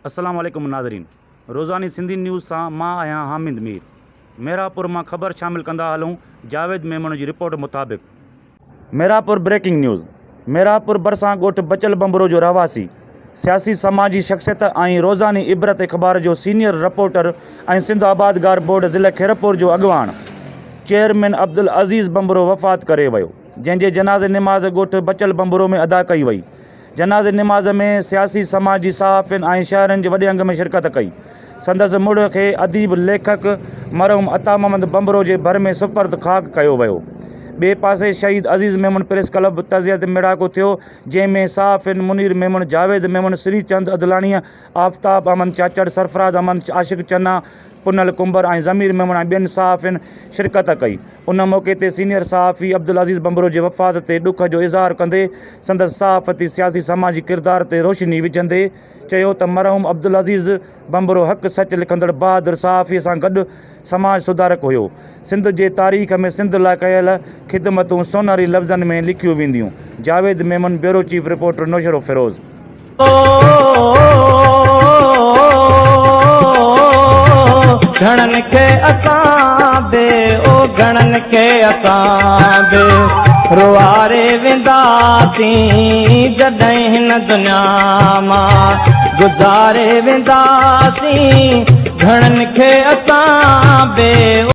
السلام عليڪم ناظرين روزاني سنڌي نيوز سان مان آهيان حامد مير ميرانپور مان خبر شامل ڪندا هلون جاويد ميمڻ جي رپورٽ مطابق. ميرانپور، بريڪنگ نيوز، ميرانپور ڀرسان ڳوٺ بچل ڀنڀرو جو رهواسي، سياسي سماجي شخصيت ۽ روزاني عبرت اخبار جو سينيئر رپورٽر ۽ سنڌ آبادگار بورڊ ضلع خيرپور جو اڳواڻ چيئرمين عبدالعزيز ڀنڀرو وفات ڪري ويو جنهن جي جنازي نماز ڳوٺ بچل ڀنڀرو ۾ ادا ڪئي وئي. جنازي نماز ۾ سياسي، سماجي، صحافين ۽ شهرين جي وڏي انگ ۾ شرڪت ڪئي. سندس مڙهه کي اديب، ليکڪ مرحوم عطا محمد ڀنڀرو جي ڀر ۾ سپرد خاڪ ڪيو ويو. ٻئي پاسي شهيد عزيز ميمڻ پريس ڪلب تعزيتي ميڙاڪو ٿيو، جنهن ۾ صحافين منير ميمڻ، جاويد ميمڻ، سري چند ادلاڻيء، آفتاب احمد چاچڙ، سرفراز احمد، عاشق چنا، پنهل ڪنڀر ۽ ضمير ميمڻ ۽ ٻين صحافين شرڪت ڪئي. ان موقعي تي سينيئر صحافي عبدالعزيز ڀنڀرو جي وفات تي ڏک جو اظهار ڪندي سندس صحافتي، سياسي، سماجي ڪردار تي روشني وجهندي چيو ته مرحوم عبدالعزيز ڀنڀرو حق سچ لکندڙ بهادر صحافي سان گڏ سماج سڌارڪ هيو. سنڌ جي تاريخ ۾ سنڌ لاء ڪيل خدمتون سونهري لفظن ۾ لکيون وينديون. Javed Memon, bureau chief reporter Naushahro Feroze. گهڻن کي اسان به او گهڻن کي اسان به روئاري وينداسين جڏهن هن دنيا مان گذاري وينداسين گهڻن کي اسان به.